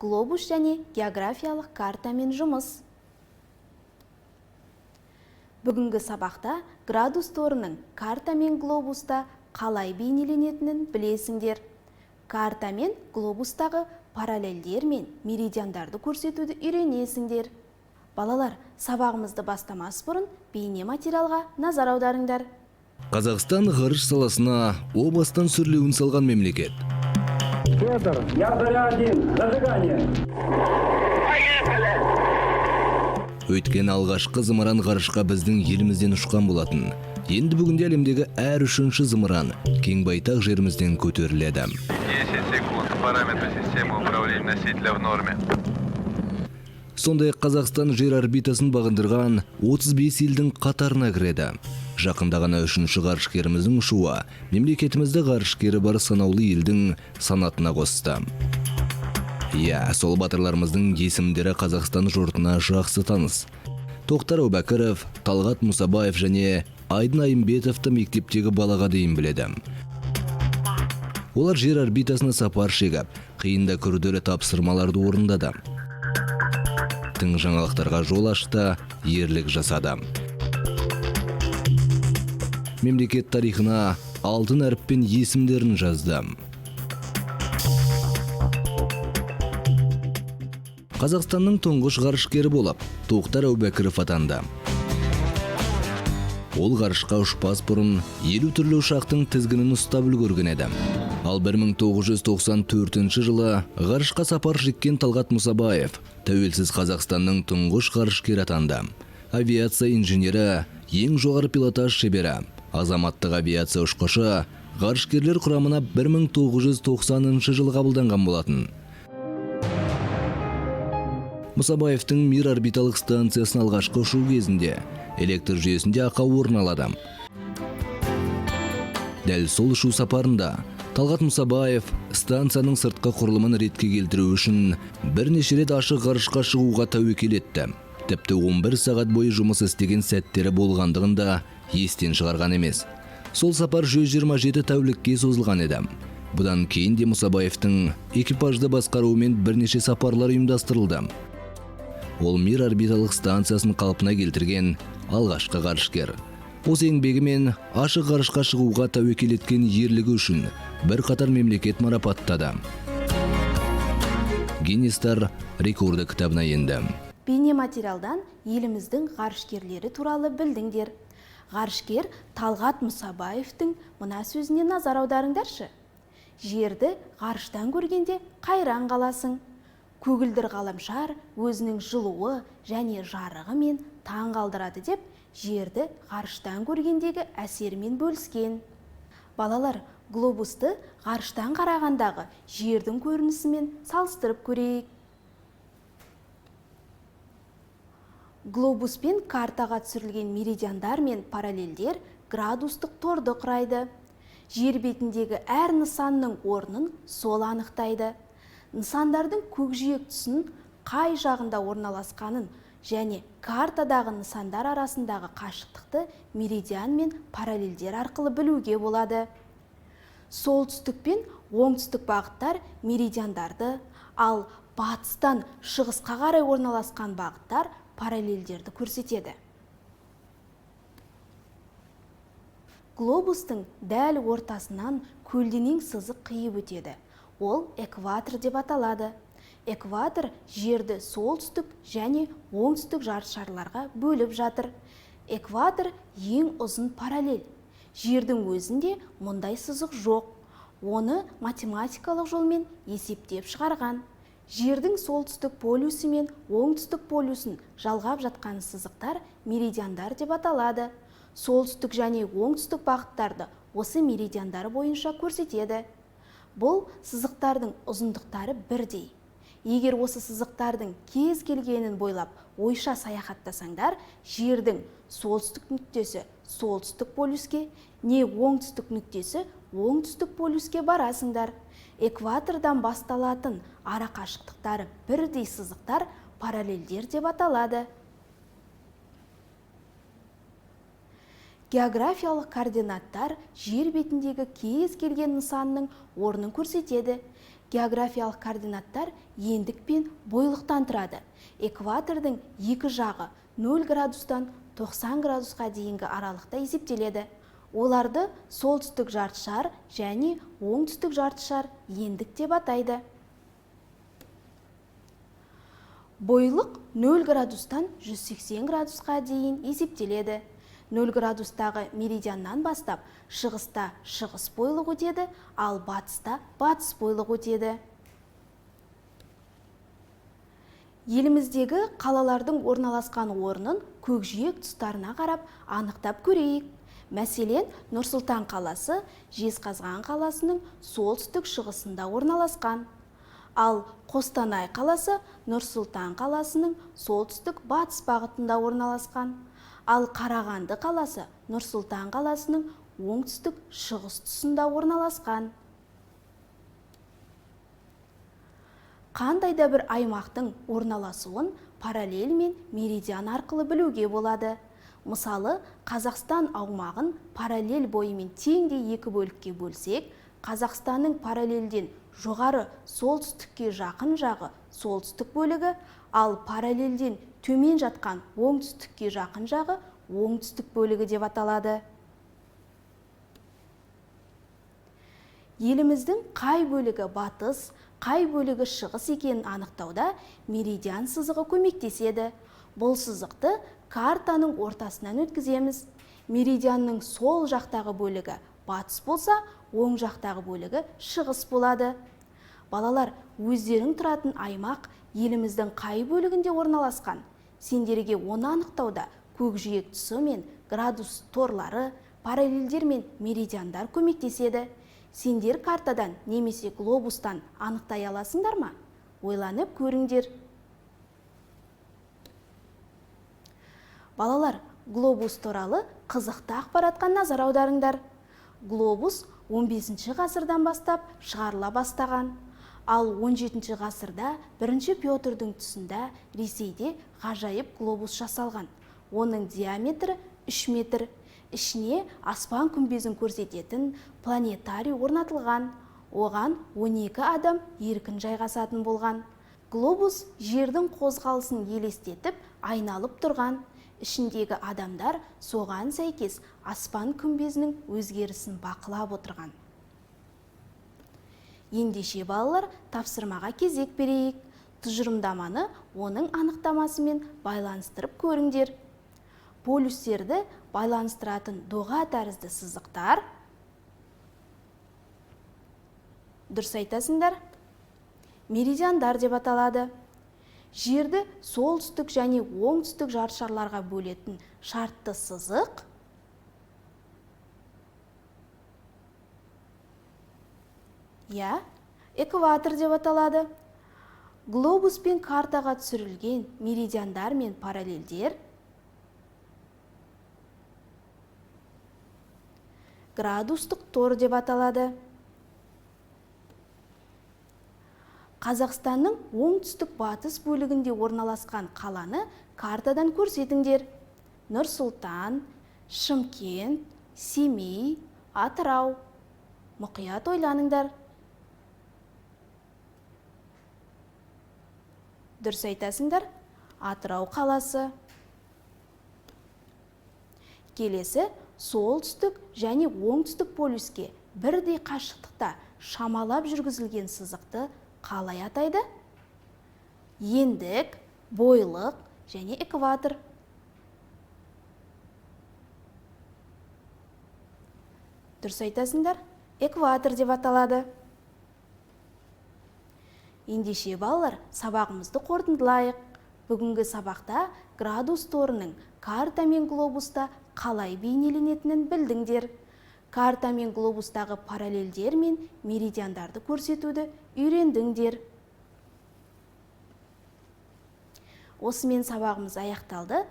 Глобус және географиялық картамен жұмыс. Бүгінгі сабақта градус торының карта мен глобуста қалай бейнеленетінін білесіңдер. Карта мен глобустағы параллельдер мен меридиандарды көрсетуді үйренесіңдер. Балалар, сабағымызды бастамас бұрын бейне материалға назар аударыңдар. Қазақстан ғарыш саласына о бастан сүрлеуін салған мемлекет. Петр, я Заря-1, зажигание! Өйткені алғашқы зымыран ғарышқа біздің елімізден ұшқан болатын. Енді бүгінде әлемдегі әр үшінші зымыран кең байтақ жерімізден көтеріледі. 10 секунд. Параметры системы управления носителя в норме. Сондай-ақ Қазақстан жер орбитасын бағындырған 35 елдің қатарына кіреді. Жақында ғана үшінші ғарышкеріміздің ұшуы мемлекетімізді ғарышкері бар санаулы елдің санатына қосты. Иә, сол батырларымыздың есімдері Қазақстан жұртына жақсы таныс. Тоқтар Әубәкіров, Талғат Мұсабаев және Айдын Айымбетовті мектептегі балаға дейін біледі. Олар жер орбитасына сапар шегіп, қиын да күрделі тапсырмаларды орындады. Тың жаңалықтарға жол ашты, ерлік жасады. Мемлекет тарихына алтын әріппен есімдерін жазды. Қазақстанның тұңғыш ғарышкері болып Тоқтар Әубәкіров атанды. Ол ғарышқа ұшпас бұрын 50 түрлі ұшақтың тізгінін ұстап үлгерген еді. Ал 1994 жылы ғарышқа сапар шеккен Талғат Мұсабаев тәуелсіз Қазақстанның тұңғыш ғарышкері атанды. Авиация инженері, ең жоғары пилотаж шебері, азаматтық авиация ұшқышы, ғарышкерлер құрамына 1990 жылы қабылданған болатын. Мұсабаевтың Мир орбиталық станциясын алғашқы ұшу кезінде электр жүйесінде ақау орын алады. Дәл сол ұшу сапарында Талғат Мұсабаев станцияның сыртқы құрылымын ретке келтіру үшін бірнеше рет ашық ғарышқа шығуға тәуекел етті. Тіпті 11 сағат бойы жұмыс істеген сәттері болғандығын да естен шығарған емес. Сол сапар 127 тәулікке созылған еді. Бұдан кейін де Мұсабаевтың экипажды басқаруымен бірнеше сапарлар ұйымдастырылды. Ол Мир орбиталық станциясын қалпына келтірген алғашқы ғарышкер. Осы еңбегімен ашық ғарышқа шығуға тәуекел еткен ерлігі үшін бірқатар мемлекет марапаттады. Гиннестар рекорды кітабына енді. Бейне материалдан еліміздің ғарышкерлері туралы білдіңдер. Ғарышкер Талғат Мұсабаевтың мына сөзіне назар аударыңдаршы. Жерді ғарыштан көргенде қайран қаласың. Көгілдір ғаламшар өзінің жылуы және жарығымен таң қалдырады деп жерді ғарыштан көргендегі әсерімен бөліскен. Балалар, глобусты ғарыштан қарағандағы жердің көрінісімен салыстырып көрейік. Глобуспен картаға түсірілген меридиандар мен параллельдер градустық торды құрайды. Жер бетіндегі әр нысанның орнын сол анықтайды. Нысандардың көкжиек тұсын қай жағында орналасқанын және картадағы нысандар арасындағы қашықтықты меридиан мен параллельдер арқылы білуге болады. Солтүстік пен оңтүстік бағыттар меридиандарды, ал батыстан шығысқа қарай орналасқан бағыттар параллельдерді көрсетеді. Глобустың дәл ортасынан көлденең сызық қиып өтеді. Ол экватор деп аталады. Экватор жерді солтүстік және оңтүстік жартышарларға бөліп жатыр. Экватор ең ұзын параллель. Жердің өзінде мұндай сызық жоқ. Оны математикалық жолмен есептеп шығарған. Жердің солтүстік полюсі мен оңтүстік полюсін жалғап жатқан сызықтар меридиандар деп аталады. Солтүстік және оңтүстік бағыттарды осы меридиандар бойынша көрсетеді. Бұл сызықтардың ұзындықтары бірдей. Егер осы сызықтардың кез келгенін бойлап ойша саяхаттасаңдар, жердің солтүстік нүктесі солтүстік полюске, не оңтүстік нүктесі оңтүстік полюске барасыңдар. Экватордан басталатын ара қашықтықтары бірдей сызықтар параллельдер деп аталады. Географиялық координаттар жер бетіндегі кез келген нысанның орнын көрсетеді. Географиялық координаттар ендік пен бойлықтан тұрады. Экватордың екі жағы 0 градустан 90 градусқа дейінгі аралықта есептеледі. Оларды солтүстік жартышар және оңтүстік жартышар ендік деп атайды. Бойлық 0 градустан 180 градусқа дейін есептеледі. 0 градустағы меридианнан бастап шығыста шығыс бойлық өтеді, ал батыста батыс бойлық өтеді. Еліміздегі қалалардың орналасқан орнын көкжиек тұстарына қарап анықтап көрейік. Мәселен, Нұр-Сұлтан қаласы Жезқазған қаласының солтүстік шығысында орналасқан. Ал Қостанай қаласы Нұр-Сұлтан қаласының солтүстік батыс бағытында орналасқан. Ал Қарағанды қаласы Нұр-Сұлтан қаласының оңтүстік шығыс тұсында орналасқан. Қандай да бір аймақтың орналасуын параллель мен меридиан арқылы білуге болады. Мысалы, Қазақстан аумағын параллель бойымен теңдей екі бөлікке бөлсек, Қазақстанның параллельден жоғары солтүстікке жақын жағы солтүстік бөлігі, ал параллельден төмен жатқан оңтүстікке жақын жағы оңтүстік бөлігі деп аталады. Еліміздің қай бөлігі батыс, қай бөлігі шығыс екенін анықтауда меридиан сызығы көмектеседі. Бұл сызықты картаның ортасынан өткіземіз. Меридианның сол жақтағы бөлігі батыс болса, оң жақтағы бөлігі шығыс болады. Балалар, өздерің тұратын аймақ еліміздің қай бөлігінде орналасқан? Сендерге оны анықтауда көкжиек тұсы мен градус торлары, параллельдер мен меридиандар көмектеседі. Сендер картадан немесе глобустан анықтай аласыңдар ма? Ойланып көріңдер. Балалар, глобус туралы қызықты ақпаратқа назар аударыңдар. Глобус 15 ғасырдан бастап шығарыла бастаған. Ал 17 ғасырда 1 Петрдің тұсында Ресейде ғажайып глобус жасалған. Оның диаметрі 3 метр. Ішіне аспан күмбезін көрсететін планетарий орнатылған. Оған 12 адам еркін жайғасатын болған. Глобус жердің қозғалысын елестетіп айналып тұрған. Ішіндегі адамдар соған сәйкес аспан күмбезінің өзгерісін бақылап отырған. Ендеше балалар, тапсырмаға кезек берейік. Тұжырымдаманы оның анықтамасымен байланыстырып көріңдер. Полюстерді байланыстыратын доға тәрізді сызықтар, дұрыс айтасыңдар, меридиандар деп аталады. Жерді солтүстік және оңтүстік жартышарларға бөлетін шартты сызық экватор деп аталады. Глобус пен картаға түсірілген меридиандар мен параллельдер градустық тор деп аталады. Қазақстанның оңтүстік батыс бөлігінде орналасқан қаланы картадан көрсетіңдер. Нұр-Сұлтан, Шымкент, Семей, Атырау. Мұқият ойланыңдар. Дұрыс айтасыңдар, Атырау қаласы. Келесі солтүстік және оңтүстік полюске бірдей қашықтықта шамалап жүргізілген сызықты қалай атайды? Ендік, бойлық және экватор. Дұрыс айтасыңдар, экватор деп аталады. Ендеше балалар, сабағымызды қорытындылайық. Бүгінгі сабақта градус торының карта мен глобуста қалай бейнеленетінін білдіңдер. Карта мен глобустағы параллельдер мен меридиандарды көрсетуді үйрендіңдер. Осымен сабағымыз аяқталды.